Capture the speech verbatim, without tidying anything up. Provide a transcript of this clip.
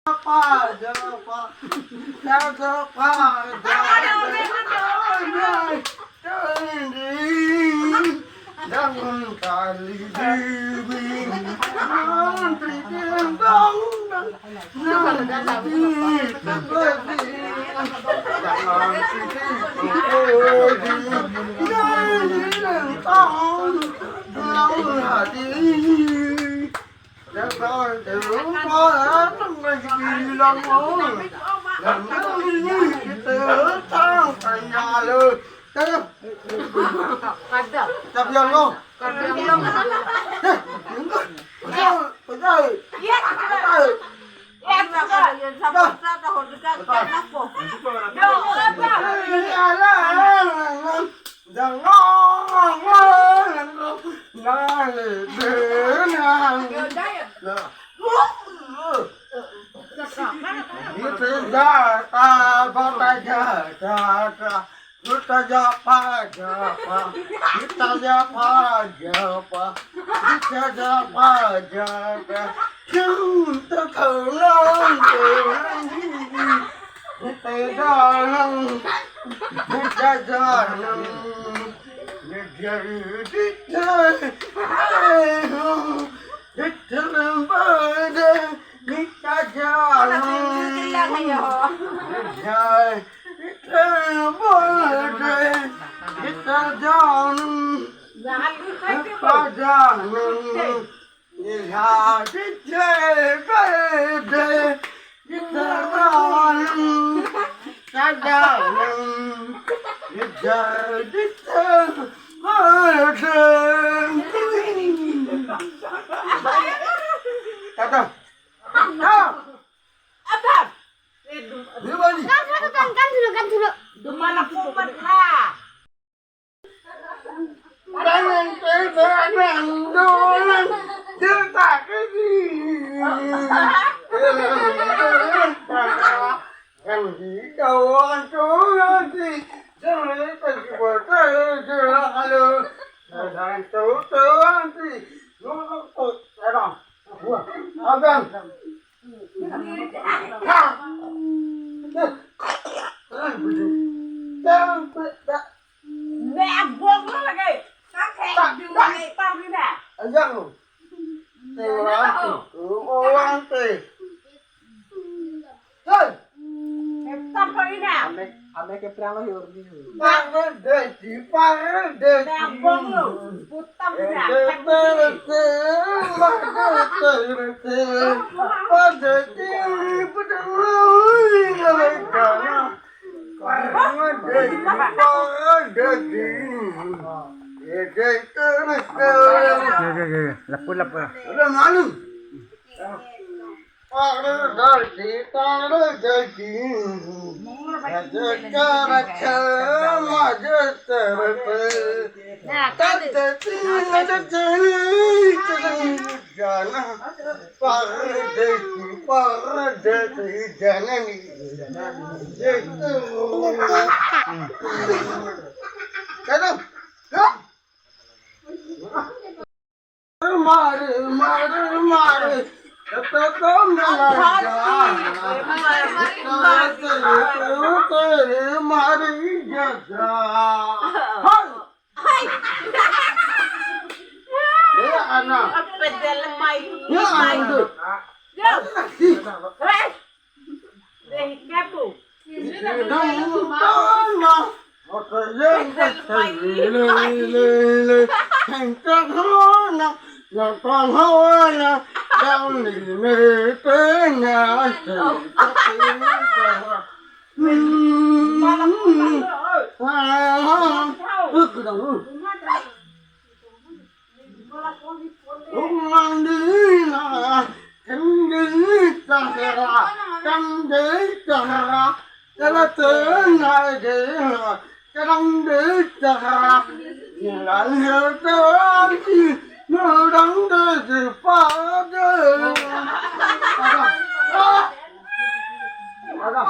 Japa, japa, japa, japa. Kadam. Kadam. Eh, enggak. Betul, betul. Iya, betul. Iya, betul. Iya, betul. Betul. Iya, betul. Iya, betul. Jangan. Nah, nah, nah. Itu jata, bata jata, jata. Jata japa, japa. Jata japa, japa. Jata japa, japa. Jum, ta, ta, lang, ta, lang. Jata japa, jata japa. Tata. Apa? Kan, kan, kan dulu, kan dulu. Dumana pumat ha. Tangan, tangan, dolan, cerita ke di. Kan di kawan tuh nanti, cerita kita, cerita kalau, dan tuh, tuh nanti, lu tuh, tuh, ada, wah, abang. Sampai tak. Nek abang lo lagi. Pakai tak, dua tak. Ekor ina. Ayang. Tewan tu. Orang te. Hei. Ekor ina. Ame, ame ke prang lo hiur ni. Paradesi, paradesi. Abang lo, putam ya. Paradesi, paradesi. Lapu, lapu. Udah malu. Mari, mari, mari. Kata kau melanja. Mari, mari, jaga. Hai. Hai. Ya, anak. Apa dalam mai? Ya, anak. Ya. Hai. Deh, kapu. Umandina, kendini tahera, kendi tahera, kalaten aidina, kedangdi tahera, nilai herda, nudang di pada. Ada. Ah. Ada.